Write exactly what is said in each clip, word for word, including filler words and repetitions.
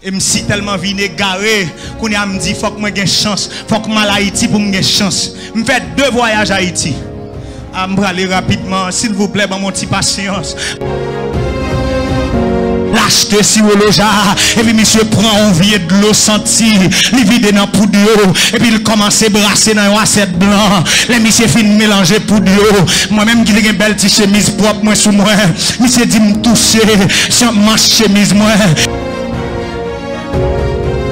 E m si tèlman vin egare, kounye a m di, "Fòk mwen gen chans, fòk m al Ayiti pou m gen chans." M fè de vwayaj Ayiti. A, m prale rapidman, silvouplè, ban m yon ti pasyans. L achte siwo loja, epi misye pran yon vye dlo santi, li vide nan poud yo, epi l kòmanse brase nan yon asyèt blan. Lè misye fin melanje poud yo, mwen menm ki te gen bèl ti chemiz pwòp mwen sou mwen, misye di m touche se manch chemiz mwen.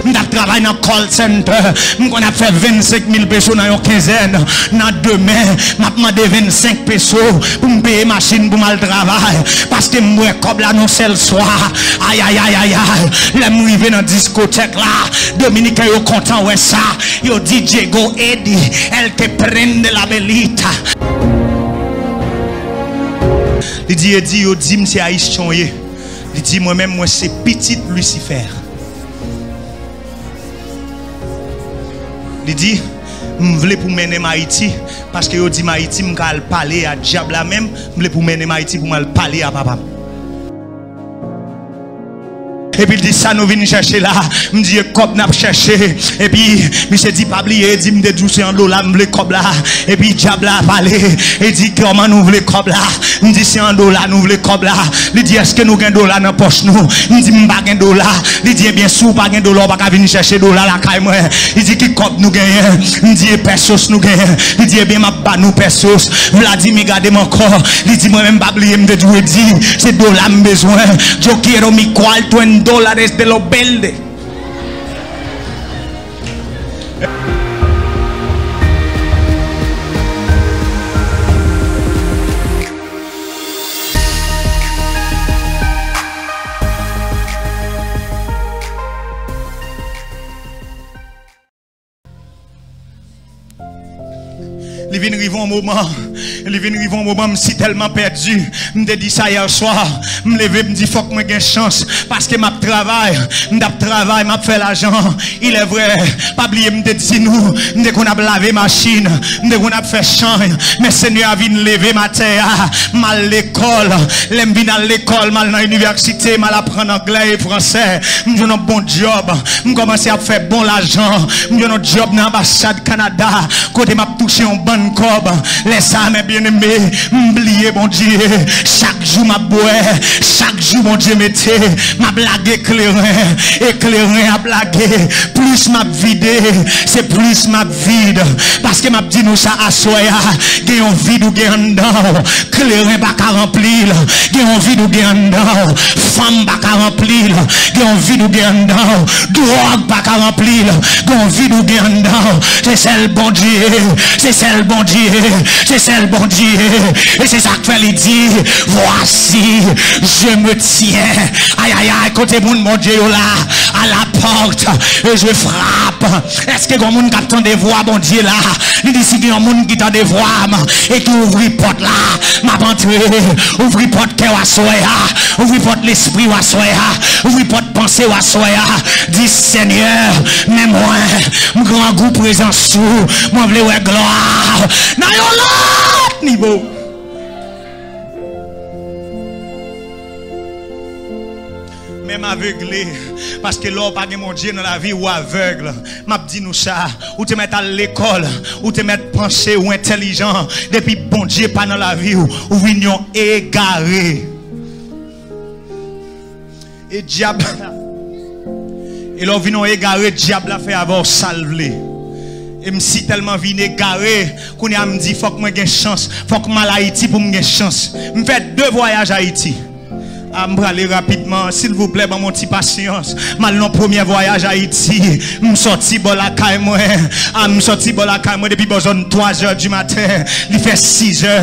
M t ap travay nan call center. M konn ap fè vennsenk mil peso nan yon kenzèn. Nan demen, m ap mande vennsenk peso pou m peye machin pou m al travay. Paske m wè kòb la nan yon sèl swa. Ayayayayay. Lè m rive nan diskotèk la, Dominiken yo kontan wè sa. Yo di Diego Eddy, el que prende la velita. Li di, Eddy, yo di m se Ayisyen w ye. Li di, mwen menm, mwen se pitit Lisifè. Li di, m vle pou mennen m Ayiti, paske yo di m Ayiti, m ka al pale a dyab la menm, m vle pou mennen m Ayiti pou m al pale a papa m. Epi l di, sa nou vin chèche la? M di, e kòb n ap chèche. Epi misye di, pa bliye, di m te di w se an dola m vle kòb la. Epi dyab la pale, e di, kòman nou vle kòb la? M di, se an dola nou vle kòb la. Li di, èske nou gen dola nan pòch nou? M di, m pa gen dola. Li di, ebyen, si w pa gen dola, w pa ka vin chèche dola lakay mwen. Li di, ki kòb nou genyen? M di, e pesos nou genyen. Li di, ebyen, m ap ba nou pesos. Vladimir gade m ankò. Li di, mwen menm, pa bliye, m te di w, Eddy, se dola m bezwen. Yo quiero mi cuarto en dólares de los verdes. Li vin rive yon moman, li vin rive yon moman, m si tèlman pèdi. M te di sa yè swa. M leve, m di, fòk mwen gen chans, paske m ap travay. M t ap travay, m ap fè lajan. Il est vrai, pa bliye m te di nou, m te konn ap lave machin, m te konn ap fè chay, men Senyè a vin leve m atè a, m al lekòl. Lè m vin al lekòl, m al nan inivèsite, m al aprann anglè e fransè. M jwenn yon bon djòb, m kòmanse ap fè bon lajan. M jwenn yon djòb nan anbasad Kanada, kote m ap touche yon bann kòb. Lè sa a, men byeneme, m bliye Bondye. Chak jou m ap bwè, chak jou Bondye mete, m ap lage kleren, e kleren ap lage. Plis m ap vide, se plis m ap vid. Paske m ap di nou sa aswè a, gen yon vid ou gen anndan w, kleren pa ka ranpli l. Gen yon vid ou gen anndan w, fanm pa ka ranpli l. Gen yon vid ou gen anndan w, dwòg pa ka ranpli l. Gen yon vid ou gen anndan w. Se sèl Bondye, se sèl Bondye, se sèl Bondye. E se sa k fè li di, voici, je me tiens. Ayayay, kote moun Bondye yo la? À la porte, et je frappe. Èske gen moun k ap tande vwa Bondye la? Li di, si gen yon moun ki tande vwa m e ki ouvri pòt la, m ap antre. Ouvri pòt kè w aswè a. Ouvri pòt lespri w aswè a. Ouvri pòt panse w aswè a. Di, Senyè, men mwen, m grangou prezans ou. Mwen vle wè glwa nan yon lòt nivo. Men m avegle, paske lè w pa gen Bondye nan lavi, ou avèg. M ap di nou sa, ou te mèt al lekòl, ou te mèt panse, ou entèlijan, depi Bondye pa nan lavi w, ou vin yon egare. E dyab, e lè w vin yon egare, dyab la fè avè w sa l vle. E m si tèlman vin egare, kounye a m di, fòk mwen gen chans, fòk m al Ayiti pou m gen chans. M fè de vwayaj Ayiti. A, m prale rapidman, silvouplè, ban m yon ti pasyans. M al nan premye vwayaj Ayiti, m sòti bò lakay mwen. A, m sòti bò lakay mwen depi bò zòn twa zè di maten. Li fè sis zè.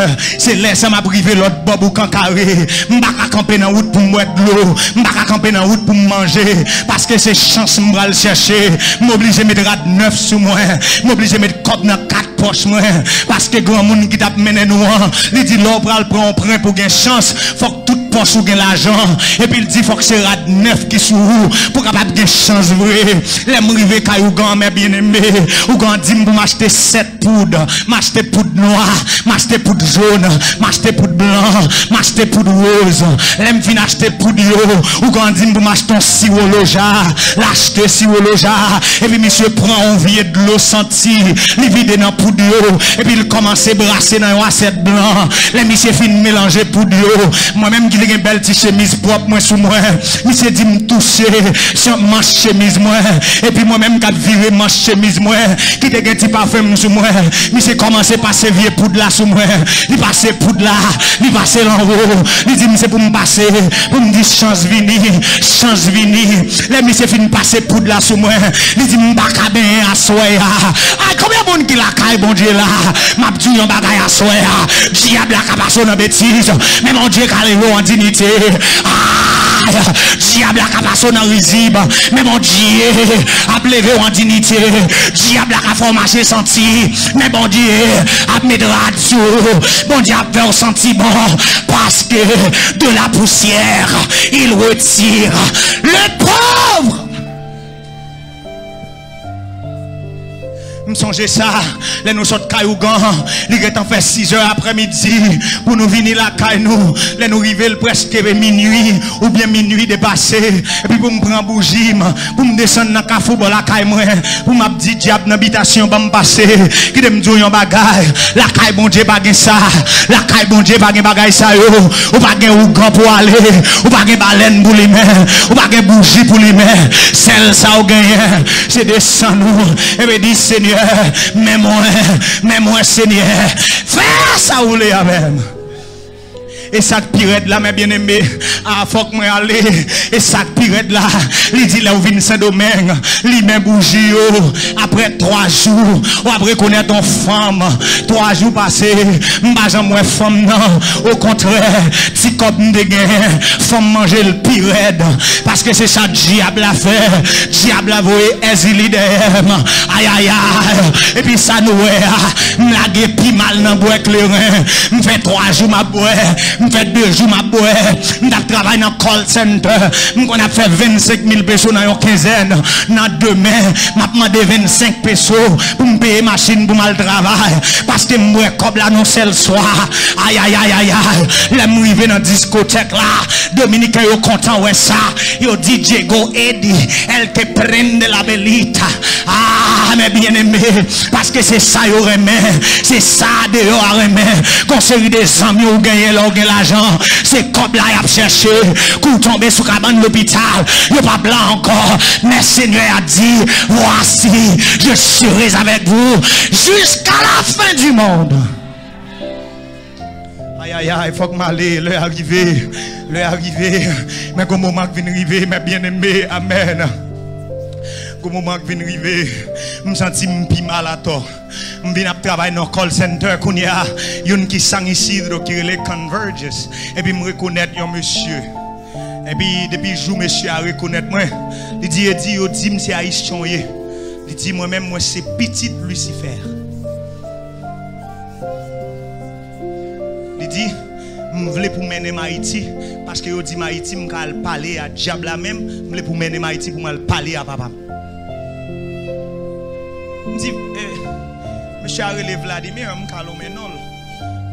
Se lè sa m ap rive lòt bò Boukan Kare. M pa ka kanpe nan wout pou m bwè dlo. M pa ka kanpe nan wout pou m manje. Paske se chans m pral chèche. M oblije met rad nèf sou mwen. M oblije met kòb nan kat pòch mwen. Paske granmoun ki t ap mennen nou an, li di, lè w pral pran yon pwen pou gen chans, fòk tout Fòs ou gen lajan, epi l di fòk se rad nèf ki sou ou pou w kapab gen chans vre. Lè m rive kay ougan, mè byeneme, ougan di m pou m achte sèt poud. M achte poud nwa, m achte poud jòn, m achte poud blan, m achte poud woz. Lè m fin achte poud yo, ougan di m pou m achte yon siwo loja. L achte siwo loja, epi misye pran yon vye dlo santi, li vide nan poud yo, epi l kòmanse brase nan yon asyèt blan. Lè misye fin melanje poud yo, mwen menm ki te gen bèl ti chemiz pwòp mwen sou mwen, misye di m touche se manch chemiz mwen, epi mwen menm k ap vire manch chemiz mwen, ki te gen ti pafen m sou mwen, misye kòmanse pase vye poud la sou mwen, li pase poud la, li pase l anwo, li di m se pou m pase, pou m di chans vini, chans vini. Lè misye fin pase poud la sou mwen, li di m pa ka benyen aswè a. Ay, konbyen moun ki lakay Bondye la? M ap di w yon bagay aswè a. Dyab la ka pase w nan betiz, men Bondye ka leve w an dinite. Ay, dyab la ka pase w nan rizib, men Bondye ap leve w an dinite. Dyab la ka fè w mache santi, men Bondye ap met rad sou ou. Bondye ap fè w santi bon, parce que de la poussière, il retire le pauvre. M sonje sa, lè nou sot kay ougan, li gentan fè sizè aprèmidi pou nou vini lakay nou. Lè nou rive, l prèske minui oubyen minui depase. Epi pou m pran bouji m, pou m desann nan kafou bò lakay mwen, pou m ap di dyab nan bitasyon ban m pase. Kite m di w yon bagay, lakay Bondye pa gen sa. Lakay Bondye pa gen bagay sa yo. Ou pa gen ougan pou ale, ou pa gen balèn pou limen, ou pa gen bouji pou limen. Sèl sa ou genyen, se desann ou epi di, Senyè, men mwen, men mwen, Senyè, fè sa ou vle avè m. E sa k pi rèd la, mè byeneme, a, fòk mwen ale. E sa k pi rèd la, li di lè w vin Sendomeng, limen bouji yo. Apre twa jou, w ap rekonèt yon fanm. Twa jou pase, m pa janm wè fanm nan. Okontrè, ti kòb m te genyen, fanm manje l pi rèd. Paske se sa dyab la fè. Dyab la voye Èzili dèyè m. Ayayay. Epi sa nou wè a, m lage pi mal nan bwè kleren. M fè twa jou m ap bwè. M fè de jou m ap bwè. M t ap travay nan call center. M konn ap fè vennsenk mil peso nan yon kenzèn. Nan demen, m ap mande vennsenk peso pou m peye machin pou m al travay. Paske m bwè kòb la nan yon sèl swa. Ayayayayay. Lè m rive nan diskotèk la, Dominiken yo kontan wè sa. Yo di, Diego Eddy, el que prende la velita. Ah, mes bien-aimés, paske se sa yo renmen, se sa deyò a renmen. Gon seri de zanmi ou genyen lè w gen lajan, se kòb la y ap chèche. Kou w tonbe sou kabann lopital, yo p ap la ankò. Men Senyè a di, Voici, je serai avec vous jusqu'à la fin du monde. Ayayay, fòk m ale, lè a rive, lè a rive. Men gon moman k vin rive, mes bien-aimés, amèn. Gon moman k vin rive, m santi m pi mal atò. M vin ap travay nan call center kounye a, youn ki San Isidro ki rele Convergys. Epi m rekonèt yon mesye. Epi depi jou mesye a rekonèt mwen, li di, Eddy, yo di m se Ayisyen w ye. Li di, mwen menm, mwen se pitit Lisifè. Li di, m vle pou mennen m Ayiti, paske yo di m Ayiti, m ka al pale a dyab la menm, m vle pou mennen m Ayiti pou m al pale a papa m. M di, eh, mesye a rele Vladimir, m ka lonmen non l.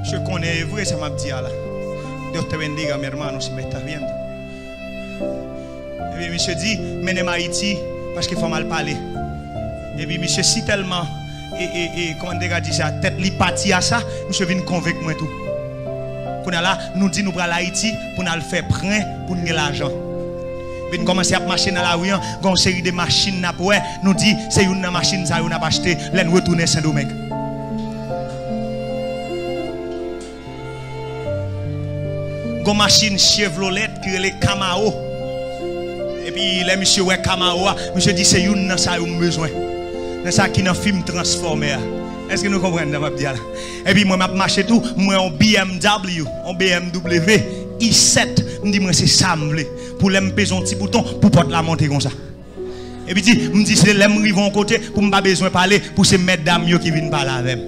Misye konnen e vre sa m ap di a la. Dios te bendiga, mi hermano, si me estás viendo. Epi misye di, mennen m Ayiti, paske fò m al pale. Epi misye si tèlman, e, e, e, kòman m te ka di sa, tèt li pati a sa, misye vin konvenk mwen tou. Kounye a la, nou di nou pral Ayiti pou n al fè pran, pou n gen lajan. Epi n kòmanse ap mache nan lari an, gen yon seri de machin n ap wè, nou di, se youn nan machin sa yo n ap achte lè n retounen Sendomeng. Gon machin Chevrolet ki rele Camaro. Epi lè misye wè Camaro a, misye di se youn nan sa yo m bezwen. Nan sa ki nan fim Transformers a. Èske nou konprann sa m ap di a la? Epi mwen m ap mache tou, m wè yon B M W, yon B M W i sèt. M di mwen se sa m vle. Pou lè m peze yon ti bouton, pou pòt la monte konsa. Epi di, m di se lè m rive yon kote pou m pa bezwen pale, pou se mèt dam yo ki vin pale avè m.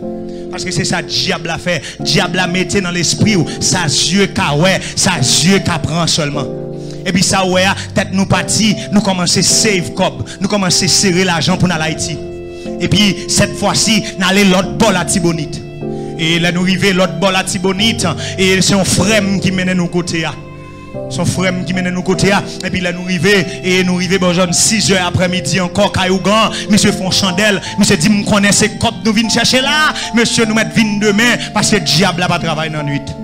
Paske se sa dyab la fè. Dyab la mete nan lespri w sa zye ka wè, sa zye ka pran sèlman. Epi sa w wè a, tèt nou pati, nou kòmanse save kòb, nou kòmanse sere lajan pou n al Ayiti. Epi sèt fwa si, n ale lòt bò Latibonit. E lè nou rive lòt bò Latibonit, e se yon frè m ki mennen nou kote a. Se yon frè m ki mennen nou kote a. Epi lè nou rive, e nou rive bò zòn sizè aprèmidi ankò, kay ougan, misye fè yon chandèl. Misye di, "M konnen se kòb nou vin chèche la." Mesye, nou mèt vin demen, paske dyab la pa travay nan nwit.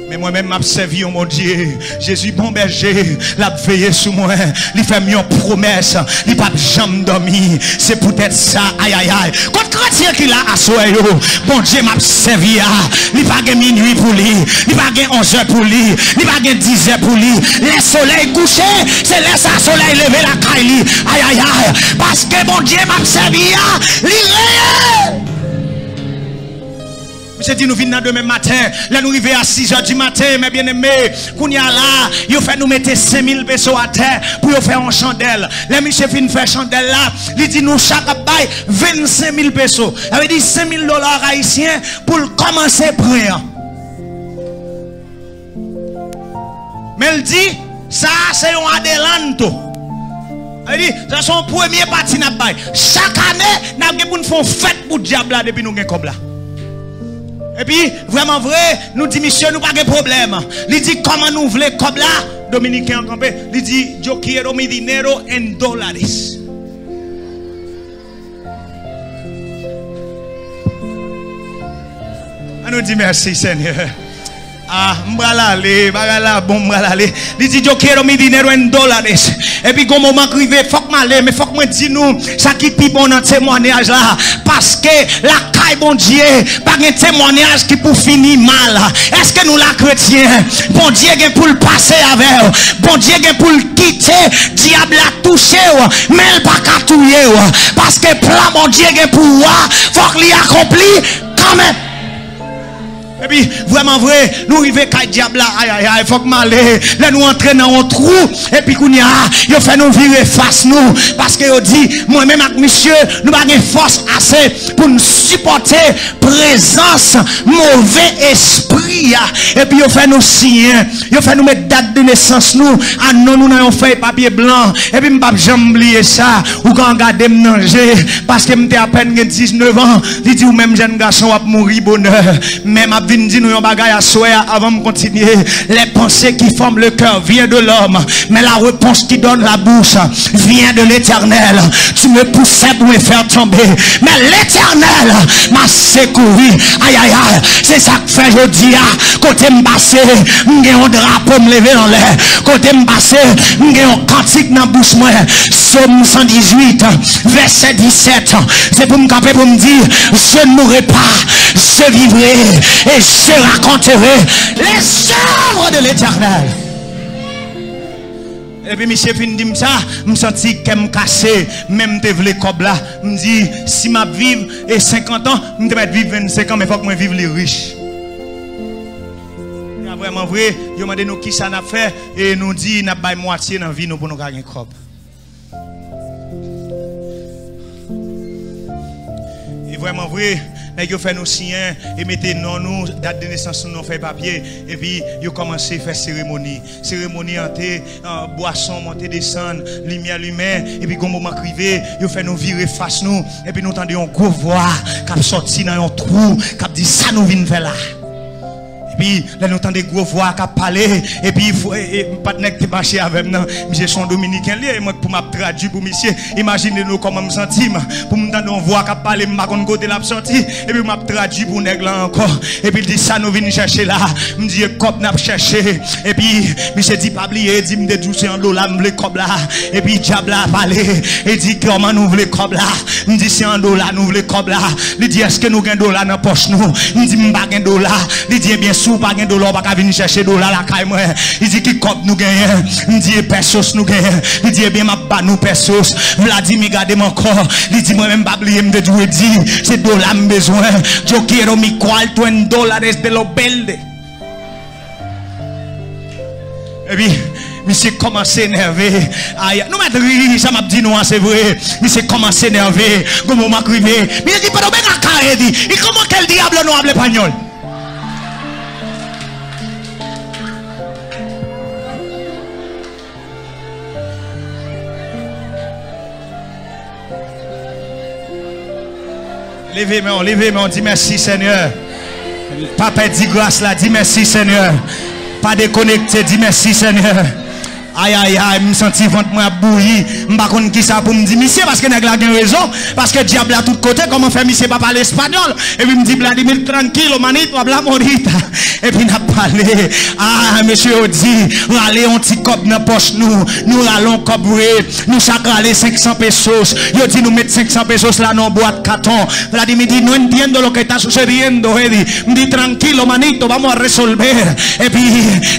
Men mwen menm, m ap sèvi yon Bondye. Jezi bon bèje, l ap veye sou mwen. Li fè m yon pwomès, li p ap janm dòmi. Se poutèt sa, ayayay. Kot kretyen ki la aswè yo? Bondye m ap sèvi a, li pa gen minui pou li, li pa gen onzè pou li, li pa gen dizè pou li. Lè solèy kouche, se lè sa solèy leve lakay li. Ayayay, paske Bondye m ap sèvi a, li reyèl. Misye di nou vin nan demen maten. Lè nou rive a sizè di maten, mes bien-aimés, kounye a la, yo fè nou mete senk mil peso atè pou yo fè yon chandèl. Lè misye fin fè chandèl la, li di nou chak ap bay vennsenk mil peso. Sa vle di senk mil dola ayisyen pou l kòmanse pran an. Men l di, sa a se yon adelanto. Sa vle di, sa se yon premye pati n ap bay. Chak ane, n ap gen pou n fè yon fèt pou dyab la depi nou gen kòb la. Epi, vrèman vre, nou di misye, nou pa gen pwoblèm. Li di, kòman nou vle kòb la? Dominiken an kanpe, li di, "Yo quiero mi dinero en dólares." An nou di mèsi, Senyè. Ah, m pral ale, bagay la bon, m pral ale. Li di, "Yo quiero mi dinero en dólares." Epi gon moman k rive, fòk m ale, men fòk mwen di nou, sa ki pi bon nan temwanyaj la, paske lakay Bondye, pa gen temwanyaj ki pou fini mal. Èske nou la, kretyen? Bondye gen pou l pase avè w. Bondye gen pou l kite dyab la touche w, men l pa ka touye w. Paske plan Bondye gen pou ou a, fòk li akonpli kanmenm. Epi, vrèman vre, nou rive kay dyab la, ayayay, fòk m ale. Lè nou antre nan yon twou, epi kounye a, yo fè nou vire fas nou. Paske yo di, mwen menm ak misye, nou pa gen fòs ase pou n sipòte prezans move espri a. Epi yo fè nou siyen, yo fè nou met dat de nesans nou, a non nou nan yon fèy papye blan. Epi m p ap janm bliye sa. Ougan gade m nan je, paske m te apèn gen diznèf an. Li di, "Ou menm jèn gason w ap mouri bonè." Men m ap vin di nou yon bagay aswè a avan m kontinye. Les pensées qui forment le cœur viennent de l'homme, mais la réponse qui donne la bouche vient de l'Éternel. Tu me poussais pour me faire tomber, mais l'Éternel m'a secouru. Ayayay, se sa k fè jodi a, kote m pase, m gen yon drapo m leve anlè. Kote m pase, m gen yon kantik nan bouch mwen. Sòm san dizuit, vèsè disèt. Se pou m kanpe pou m di, "Je ne mourrai pas, je vivrai et je raconterai les œuvres de l'Éternel." Epi misye fin di m sa, m santi kè m kase, men m te vle kòb la. M di, "Si m ap viv e senkant an, m te mèt viv vennsenk an, men fòk mwen viv li rich." E vrèman vre, yo mande nou kisa n ap fè, e nou di n ap bay mwatye nan vi nou pou nou ka gen kòb. E vrèman vre, nèg yo fè nou siyen e mete non nou, dat de nesans nou nan fèy papye, epi yo kòmanse fè seremoni. Seremoni an te, ah, bwason monte desann, limyè limen, epi gon moman k rive, yo fè nou vire fas nou, epi nou tande yon gwo vwa k ap sòti nan yon twou, k ap di, "Sa nou vin fè la?" Epi, lè nou tande gwo vwa k ap pale, epi, fo-, e, e, patnè k te mache avè m nan, misye se yon Dominiken li ye, e mwen pou m ap tradui pou misye. Imajine nou kòman m santi m, pou m tande yon vwa k ap pale, m pa konn kote l ap sòti, epi m ap tradui pou nèg la ankò. Epi l di, "Sa nou vin chèche la?" M di, "E kòb n ap chèche." Epi, misye di, "Pa bliye, di m te di w se an dola m vle kòb la." Epi, dyab la pale, e di, "Kòman nou vle kòb la?" M di, "Se an dola nou vle kòb la." Li di, "Èske nou gen dola nan pòch nou?" M di, "M pa gen dola." Li di, "Ebyen, si w pa gen dola, w pa ka vin chèche dola lakay mwen." Li di, "Ki kòb nou genyen?" M di, "E pesos nou genyen." Li di, "Ebyen, m ap ba nou pesos." Vladimir gade m ankò. Li di, "Mwen menm, pa bliye, m te di w, e di, se dola m bezwen. Yo quiero mi cuarto en dólares de los verdes." Epi, Misye kòmanse enève. Ay, nou mèt ri, sa m ap di nou an, se vre. Misye kòmanse enève. Gon moman k rive. Misye di, "Pero ven acá, Eddie. ¿Y cómo que el diablo no habla español?" Leve men w, leve men w, di mèsi, Senyè. Pa pèdi gras la, di mèsi, Senyè. Pa dekonekte, di mèsi, Senyè. Ay, ay, ay, m santi vant mwen ap bouyi. M pa konn kisa pou m di misye, paske nèg la gen rezon. Paske dyab la tout kote, kòman fè misye pa pale espanyòl? Epi m di, "Vladimir, tranquilo, manito, hablamos ahorita." Epi n ap pale. Ah, mesye yo di, rale yon ti kòb nan pòch nou. Nou rale yon kòb vre. Nou chak rale senk san pesos. Yo di nou met senk san pesos la nan yon bwat katon. Vladimir di, "No entiendo lo que está sucediendo, Eddie." M di, "Tranquilo, manito, vamos a resolver." Epi,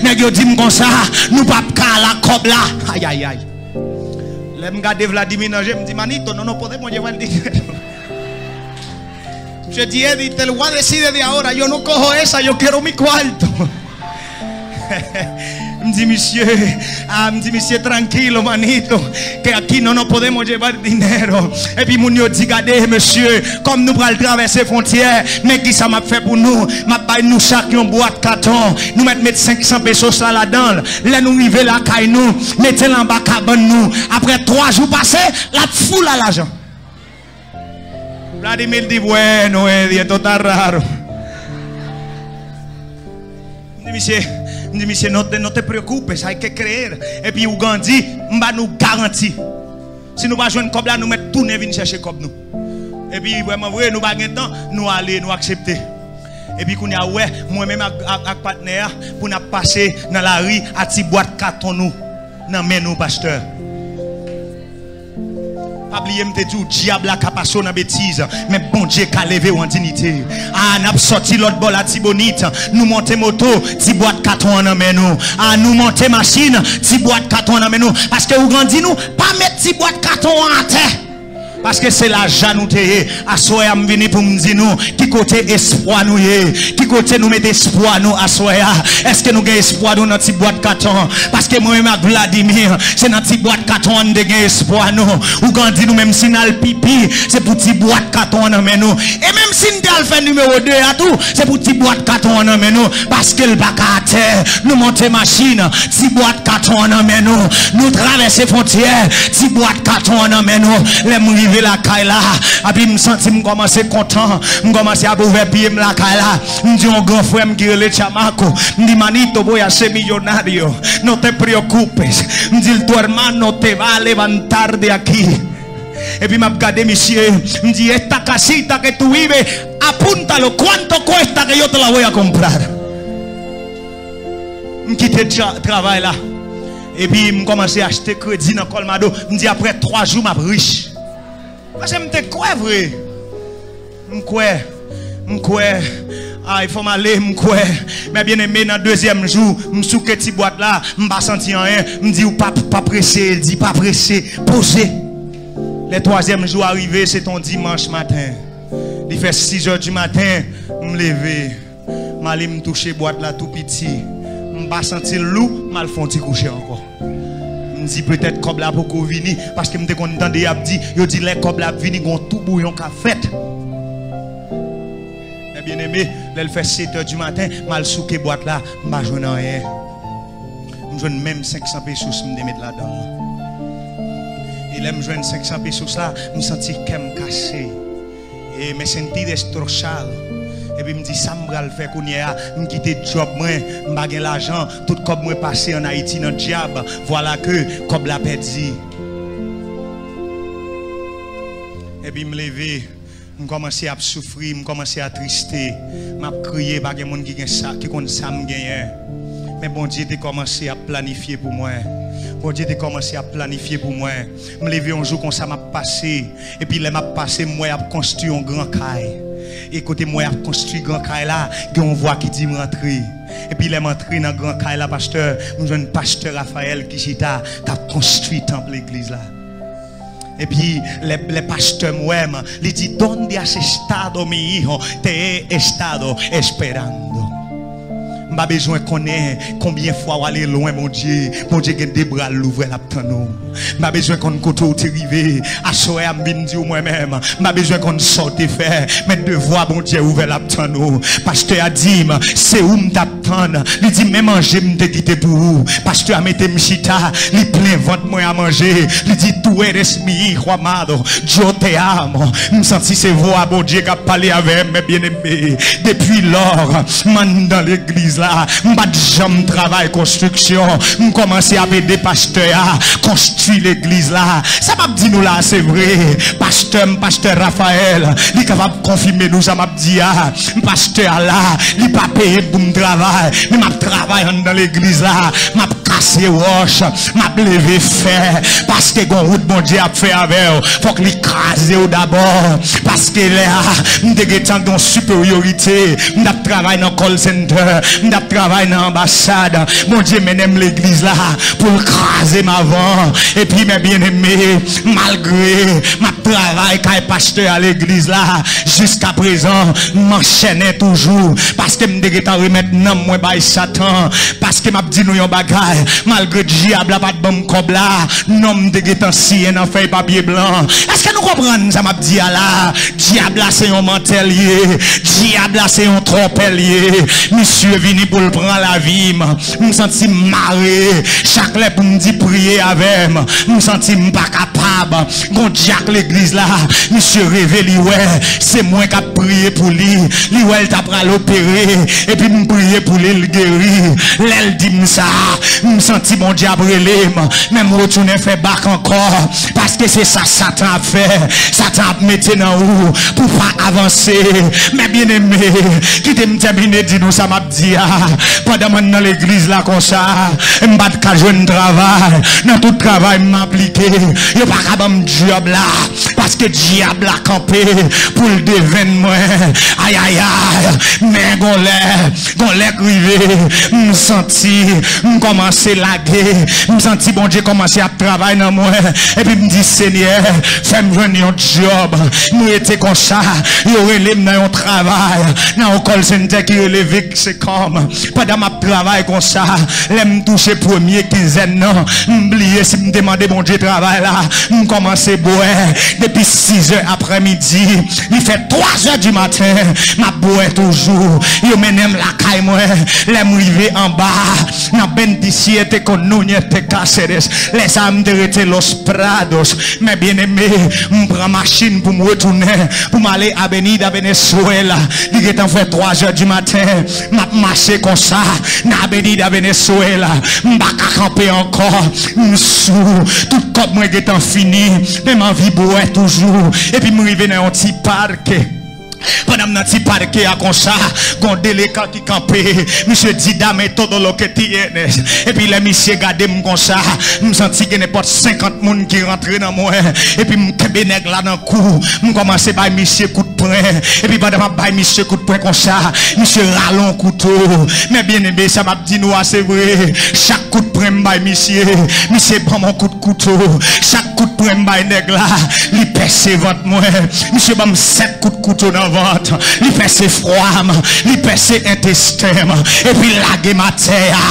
nèg yo di m konsa, "Nou p ap ka al ak kòb la." Ay, ay, ay. Lè m gade Vladimir nan je, m di, "Manito, no nos podemos llevar el dinero." Yo di, "Eddie, te lo voy a decir desde ahora, yo no cojo esa, yo quiero mi cuarto." M di misye, ah, m di misye, "Tranquilo, manito, que aquí no nos podemos llevar dinero." Epi moun yo di, "Gade, mesye, kòm nou pral travèse fwontyè, men kisa m ap fè pou nou? M ap bay nou chak yon bwat katon. Nou mèt met senk san pesos la ladan l. Lè nou rive lakay nou, mete l anba kabann nou. Apre twa jou pase, l ap fou la lajan." Vladimir di, "Bueno, Eddie, esto está raro." M di misye, m di misye, "No te, no te preocupes, hay que creer." Epi Ougan di, "M ba nou garanti. Si nou pa jwenn kòb la, nou mèt tounen vin chèche kòb nou." Epi vrèman vre, nou pa gen tan, nou ale, nou aksepte. Epi kounye a, ou wè, mwen menm ak, ak, ak patnè a, pou n ap pase nan lari a ti bwat katon nou nan men nou, pastè. Pa bliye m te di w, dyab la ka pase w nan betiz, men Bondye ka leve w an dinite. A, n ap sòti lòt bò Latibonit, nou monte moto, ti bwat katon an nan men nou. A, nou monte machin, ti bwat katon an nan men nou. Paske Ougan di nou, pa met ti bwat katon an atè. Paske se lajan nou te ye. Aswè a, m vini pou m di nou, ki kote espwa nou ye? Ki kote nou mete espwa nou aswè a? Èske nou gen espwa nou nan ti bwat katon? Paske mwen menm ak Vladimir, se nan ti bwat katon an n te gen espwa nou. Ougan di nou, menm si n al pipi, se pou ti bwat katon an nan men nou. E menm si n te al fè nimewo de a tou, se pou ti bwat katon an nan men nou. Paske l pa ka atè. Nou monte machin, ti bwat katon an nan men nou. Nou travèse fwontyè, ti bwat katon an nan men nou. Lè m rive lakay la, epi m santi m kòmanse kontan. M kòmanse ap ouvè pye m lakay la. M di yon gran frè m ki rele Chamako. M di, "Manito, voy a ser millonario. No te preocupes." M di l, "Tu hermano te va a levantar de aquí." Epi m ap gade misye, m di, "Esta casita que tú vives, apúntalo, ¿cuánto cuesta que yo te la voy a comprar?" M kite tra-, travay la. Epi m kòmanse achte kredi nan Colmado. M di, "Apre twa jou, m ap rich." Paske m te kwè vre. M kwè. M kwè. Ay, fò m ale, m kwè. Men byeneme, nan dezyèm jou, m souke ti bwat la, m pa santi anyen. M di, "Ou pa, pa prese," l di, "Pa prese, poze." Lè twazyèm jou a rive, se t on dimanch maten. Li fè sizè di maten, m leve. M ale, m touche bwat la tou piti. M pa santi l lou, m al fè on ti kouche ankò. M di, "Petèt kòb la poko vini," paske m te konn tande y ap di, yo di, "Lè kòb la ap vini, gon toubouyon k ap fèt." Men byeneme, lè l fè setè di maten, m al souke bwat la, m pa jwenn anyen. M jwenn menm senk san pesos m te met ladan l lan. E lè m jwenn senk san pesos la, m santi kè m kase. E me sentí destrozado. Epi m di, "Sa m pral fè kounye a? M kite djòb mwen, m pa gen lajan, tout kòb mwen pase ann Ayiti nan dyab. Vwala ke kòb la pèdi." Epi m leve, m kòmanse ap soufri, m kòmanse atriste, m ap kriye, pa gen moun ki gen sa, ki konn sa m genyen. Men Bondye te kòmanse ap planifye pou mwen. Bondye te kòmanse ap planifye pou mwen. M leve yon jou konsa, m ap pase. Epi lè m ap pase, m wè y ap konstwi yon gran kay. E kote m wè y ap konstwi gran kay la, gen yon vwa ki di m rantre. Epi lè m antre nan gran kay la, pastè, m jwenn pastè Raphaël ki chita, k ap konstwi tanp legliz la. Epi lè, lè pastè m wè m, li di, "¿Dónde has estado, mi hijo? Te he estado esperando." M pa bezwen konnen konbyen fwa w ale lwen Bondye. Bondye gen de bra l louvè, l ap tann ou. M pa bezwen konn kote w te rive. Aswè a, m vin di w mwen menm. M pa bezwen konn sa w te fè. Men de vwa Bondye ouvè, l ap tann ou. Pastè a di m, se ou m t ap tann. Li di, men manje m te kite pou ou. Pastè a mete m chita. Li plen vant mwen a manje. Li di, tú eres mi hijo amado. Yo te amo. M santi se vwa Bondye k ap pale avè m, men byeneme. Depi lò, m anndan legliz la. M pa t janm travay konstriksyon. M kòmanse ap ede pastè a konstwi legliz la. Sa m ap di nou la, se vre. Pastè m, pastè Raphaël, li kapab konfime nou sa m ap di a. Pastè a la, li pa peye m pou m travay. Men m ap travay anndan legliz la. M ap kase wòch, m ap leve fè, paske gon wout Bondye ap fè avè w, fòk li kraze w dabò. Paske lè a, m te gentan gen yon siperyorite, m t ap travay nan call center, m t ap travay nan anbasad. Bondye mennen m legliz la pou l kraze m avan. Epi, men byeneme, malgre m ap travay kay pastè a legliz la, jiska prezan, m anchènen toujou, paske m te gentan remèt nanm mwen bay Satan. Paske m ap di nou yon bagay, malgre dyab la pa t ban m kòb la, non m te gentan siyen nan fèy papye blan. Èske nou konprann sa m ap di a la? Dyab la se yon mantè l ye, dyab la se yon twonpè l ye. Misye vini pou l pran lavi m. M santi m mare. Chak lè pou m di priye avè m, m santi m pa kapab. Gon dyak legliz la, misye reve, li wè se mwen k ap priye pou li. Li wè l ta pral opere, epi m priye pou li, l geri. Lè l di m sa, m santi Bondye ap rele m, men m retounen fè bak ankò, paske se sa Satan ap fè. Satan ap mete nan ou pou pa avanse. Men byeneme, kite m tèmine di nou sa m ap di a. Pandan m nan legliz la konsa, m pa t ka jwenn travay. Nan tout travay m aplike, yo pa ka ban m djòb la, paske dyab la kanpe pou l devenn mwen. Ayayay, men gon lè, gon lè k rive, m santi m kòmanse lage, m santi Bondye kòmanse ap travay nan mwen, epi m di, Senyè, fè m jwenn yon djòb. M rete konsa, yo rele m nan yon travay, nan yon call center ki rele Vexecom. Pandan m ap travay konsa, lè m touche premye kenzèn nan, m bliye si m te mande Bondye travay la, m kòmanse bwè. Depi sizè aprèmidi, li fè twazè di maten, m ap bwè toujou. Yo mennen m lakay mwen. Lè m rive anba, nan Bendiciete con Núñez de Cáceres, lè sa a m te rete Los Prados. Men byeneme, m pran machin pou m retounen, pou m ale Avenida Venezuela. Li gentan fè twazè di maten. M ap mache konsa nan Avenida Venezuela. M pa ka kanpe ankò. M sou. Tout kòb mwen gentan fini. Men m anvi bwè toujou. Epi m rive nan yon ti parke. Pandan m nan ti parke a konsa, gon delekan ki kanpe. Misye di, dame todo lo que tienes. Epi lè misye gade m konsa, m santi gen nenpòt senkant moun ki rantre nan mwen. Epi m kenbe nèg la nan kou. M kòmanse bay misye kout pwen. Epi pandan m ap bay misye kout pwen konsa, misye rale yon kouto. Men byeneme, sa m ap di nou a, se vre. Chak kout pwen m bay misye, misye ban m yon kout kouto. Chak kout pwen m bay nèg la, li pèse vant mwen. Misye ban m sèt kout kouto nan vant. Li pèse fwa m, li pèse entesten m. Epi l lage m atè a.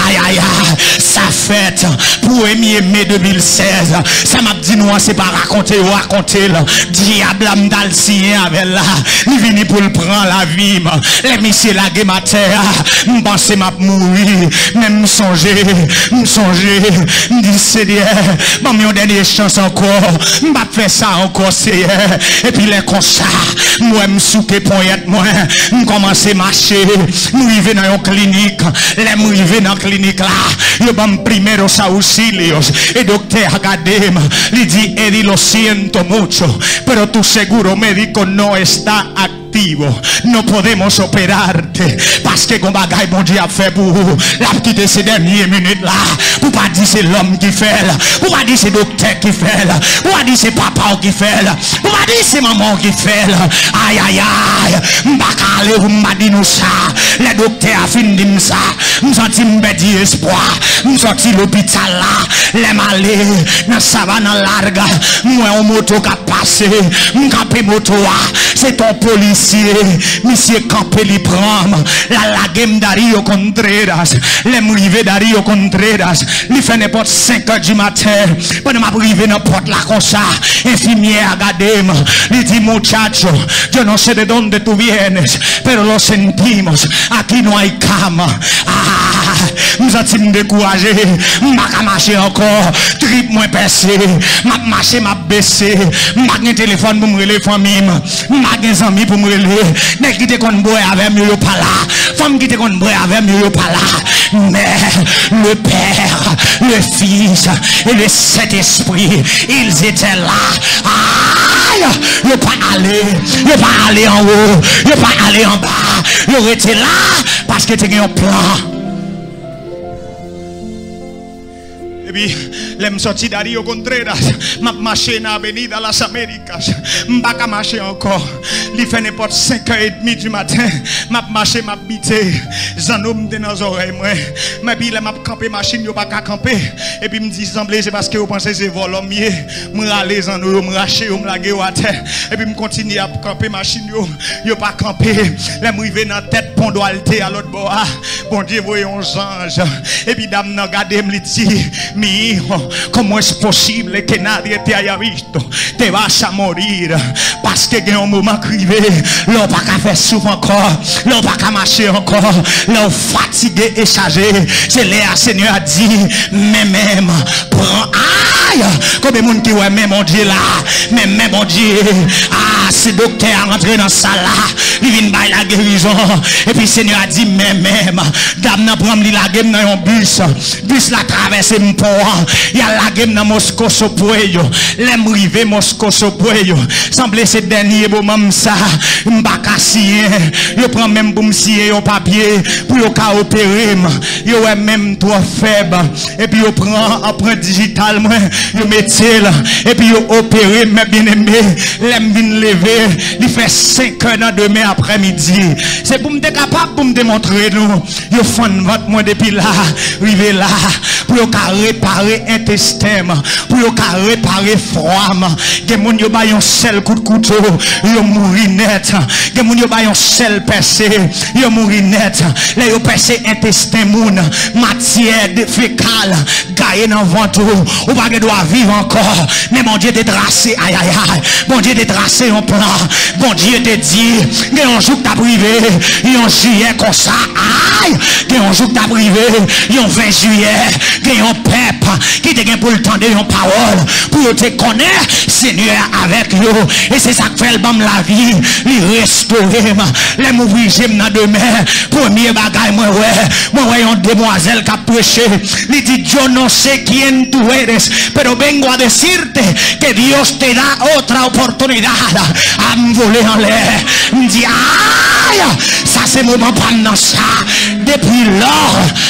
Ayayay, sa fèt premye me de mil sèz. Sa m ap di nou an, se pa rakonte yo rakonte l. Dyab la m t al siyen avè l la, li vini pou l pran lavi m. Lè misye lage m atè a, m panse m ap mouri. Men m sonje, m sonje, m di, Senyè, ban m yon dènye chans ankò. M p ap fè sa ankò, Seyè. Epi lè konsa, m wè m souke ponyèt mwen, m kòmanse mache, m rive nan yon klinik. Lè m rive nan klinik la, yo ban m primeros auxilios. E doktè a gade m, li di, Eddie, lo siento mucho, pero tu seguro médico no está activo. No podemos operarte. Paske gon bagay Bondye ap fè pou ou. L ap kite se dènye minit la. Pou pa di se lòm ki fè l. Pou pa di se doktè ki fè l. Pou pa di se papa w ki fè l. Pou pa di se manman w ki fè l. Ayayay. M pa ka ale pou m pa di nou sa. Lè doktè a fin di m sa, m santi m pèdi espwa. M sòti lopital la. Lè m ale, nan Sabana Larga, m wè yon moto k ap pase, m kanpe moto a, se t on polisye, misye kanpe li pran m, l al lage m Dario Contreras, lè m rive Dario Contreras, li fè nenpòt senk è di maten, pandan m ap rive nan pòt la konsa, enfimyè a gade m, li di, "Muchacho, yo no sé de dónde tú vienes, pero lo sentimos, aquí no hay cama." Ah, m santi m dekouraje, m pa ka mache ankò, trip mwen pèse, m ap mache, m ap bese, m pa gen telefòn pou m rele fanmi m, m pa gen zanmi pou m rele, nèg ki te konn bwè avè m yo, yo pa la, fanm ki te konn bwè avè m yo, yo pa la, mais le Père, le Fils et le Saint-Esprit, ils étaient là. Ay! Yo pa ale, yo pa ale anwo, yo pa ale anba, yo rete la, paske te gen yon plan. Epi, lè m sòti Dario Contreras, m ap mache nan Avenida Las Américas. M pa ka mache ankò. Li fè nenpòt senk è edmi di maten. M ap mache, m ap bite. Zanno m te nan zòrèy mwen. Men epi lè m ap kanpe machin, yo pa ka kanpe. Epi m di, "Sanble se paske yo panse se vòlò m ye." M rale zanno yo, m rache yo, m lage yo atè. Epi m kontinye ap kanpe machin yo. Yo pa kanpe. Lè m rive nan tèt pon Duarte a lòt bò a, Bondye voye yon zanj. Epi dam nan gade m, li di, "Mi hijo, ¿cómo es posible que nadie te haya visto? Te vas a morir." Paske gen yon moman k rive, lè w pa ka fè souf ankò, lè w pa ka mache ankò, lè w fatige e chaje, se lè a Senyè a di, "Men men m, pran." Ay! Konbyen moun ki wè men Bondye la? Men men Bondye. Ah, si doktè a rantre nan sal la, li vin bay lagerizon. Epi Senyè a di, "Men men m." Dam nan pran m, li lage m nan yon bis. Bis la travèse m pon an. Y al lage m nan Moscoso Pueblo. Lè m rive Moscoso Pueblo, sanble se dènye moman m sa. M pa ka siyen. Yo pran men m pou m siyen yon papye pou yo ka opere m. Yo wè men m twò fèb. Epi yo pran anprent dijital mwen, yo mete l, epi yo opere m, men byeneme, lè m vin leve, li fè senk è nan demen aprèmidi. Se pou m te kapab pou m te montre nou. Yo fann vant mwen depi la, rive la, pou yo ka repare entesten m, pou yo ka repare fwa m. Gen moun yo bay yon sèl kout kouto, yo mouri nèt. Gen moun yo bay yon sèl pèse, yo mouri nèt. Lè yo pèse entesten moun, matyè de fekal gaye nan vant ou, ou pa gen dwa viv ankò. Men Bondye te trase, ayayay, Bondye te trase yon plan. Bondye te di, gen yon jou k t ap rive, yon jiyè konsa, ay, gen yon jou k t ap rive, yon ven jiyè, gen yon pèp ki te gen pou l tande yon pawòl, pou yo te konnen Senyè a avèk yo. E se sa k fè l ban m lavi, li restore m. Lè m ouvri je m nan demen, premye bagay mwen wè, mwen wè yon demwazèl k ap preche. Li di, "Yo no sé quién tú eres, pero vengo a decirte que Dios te da otra oportunidad." A m vole anlè. M di, "Ay, sa se moman pa m nan sa." Depi lò,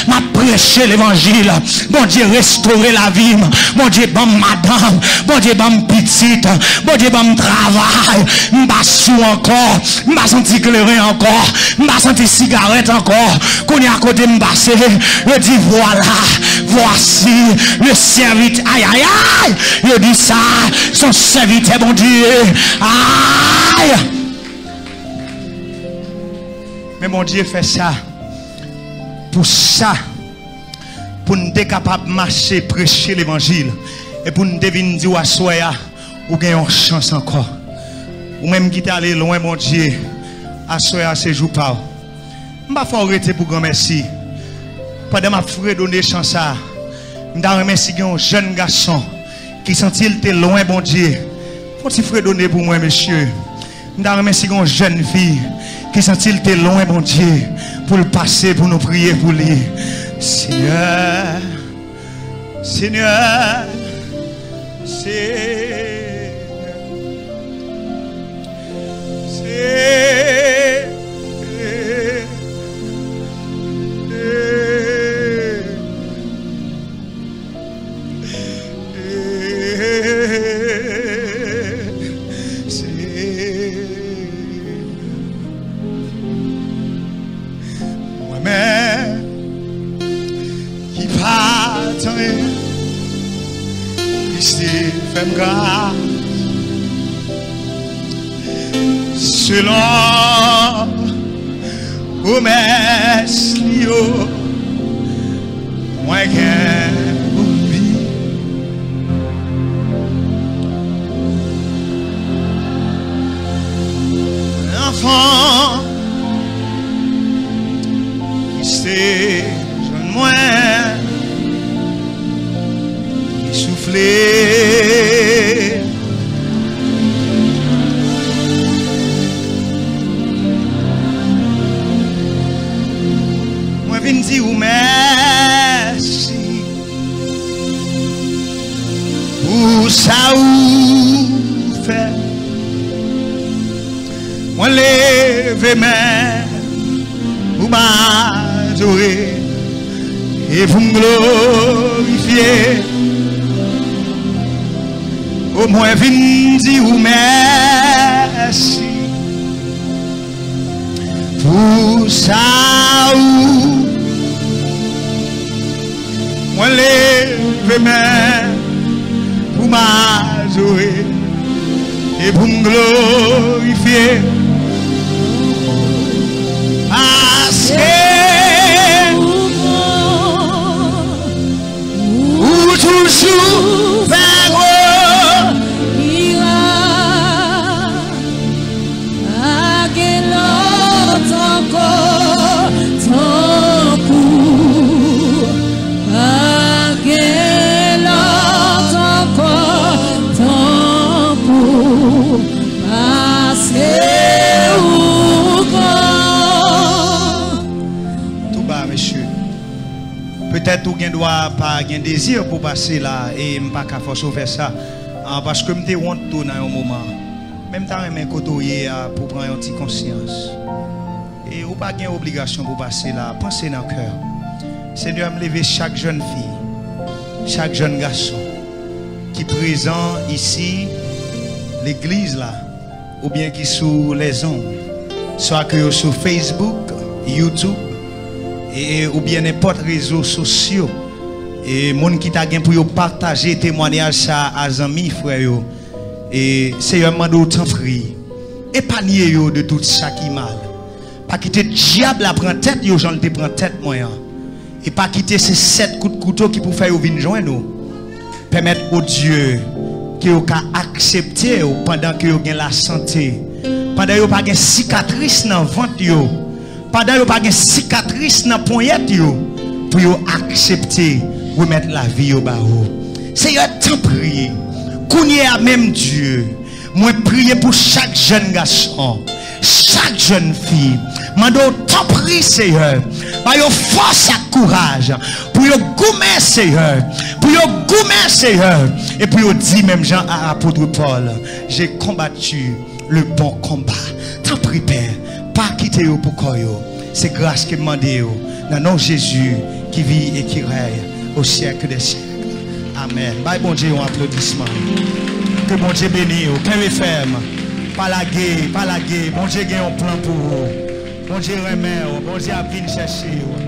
m ap preche levanjil. Bondye restore lavi m. Bondye ban m madanm. Bondye ban m pitit. Bondye ban m travay. M pa sou ankò. M pa santi kleren ankò. M pa santi sigarèt ankò. Kounye a kote m pase, yo di, "Voilà, voici le serviteur." Ay, ay, ay! Yo di sa, se yon sèvitè Bondye. Ay! Men Bondye fè sa pou sa, pou n te kapab mache preche levanjil, e pou n te vin di w aswè a, ou gen yon chans ankò. Ou menm ki t ale lwen Bondye, aswè a se jou pa w. M pa fè w rete pou granmèsi. Pandan m ap fredone chan sa a, m ta renmen si gen yon jèn gason ki santi l te lwen Bondye, fè yon ti fredone pou mwen, mesye. M ta renmen si gen yon jèn fi ki santi l te lwen Bondye, pou l pase, pou nou priye pou li. Senyè, Senyè, Senyè, Senyè. Se mwen menm ki pa t anyen. Fè m gras selon pwomès li yo, mwen gen pou m viv. Anfan ki se jwenn mwen, li soufle. Mwen vin di ou mèsi pou sa ou fè. Mwen leve men pou m adore e pou m glorifye. O, mwen vin di ou mèsi pou sa ou Mwen leve men pou m adore e pou m glorifye. Paske ou toujou fè gwo mirak. Pa gen lòt ankò tankou, pa gen lòt ankò tankou, paske ou gran. Tou ba, mesye. Petèt ou gen dwa pa gen dezi pou pase la, e m pa ka fòse w fè sa, ah, paske m te wont tou nan yon moman. Men m ta renmen kote w ye a pou w pran yon ti konsyans. E ou pa gen obligasyon pou w pase la. Panse nan kè w. Senyè, m leve chak jèn fi, chak jèn gason ki prezan isi, legliz la, oubyen ki sou lèzonn, swa ke yo sou Facebook, YouTube, e, oubyen nenpòt rezo sosyo. E moun ki ta gen pou yo pataje temwanyaj sa a zanmi, frè yo, e Seyè, m mande w, tanpri, epanye yo de tout sa ki mal. Pa kite dyab la pran tèt yo jan l te pran tèt mwen an. E pa kite se sèt kout kouto ki pou fè yo vin jwenn ou. Pèmèt, o Dye, ke yo ka aksepte w pandan ke yo gen lasante, pandan yo pa gen sikatris nan vant yo, pandan yo pa gen sikatris nan ponyèt yo, pou yo aksepte remèt lavi yo ba ou. Seyè, tanpri, kounye a menm, Dye, mwen priye pou chak jèn gason, chak jèn fi. Mande w, tanpri, Seyè, ba yo fòs ak kouraj pou yo goumen, Seyè, pou yo goumen, Seyè, e pou yo di menm jan a apot Pòl, J'ai combattu le bon combat. Tanpri, Pè, pa kite yo pou kò yo. Se gras ke m mande yo, nan non Jezi ki viv e ki rèy au siècle des siècles. Amèn. Bay Bondye yon aplodisman. Ke Bondye beni w. Kenbe fèm. Pa lage, pa lage. Bondye gen yon plan pou ou. Bondye renmen w. Bondye ap vin chèche w.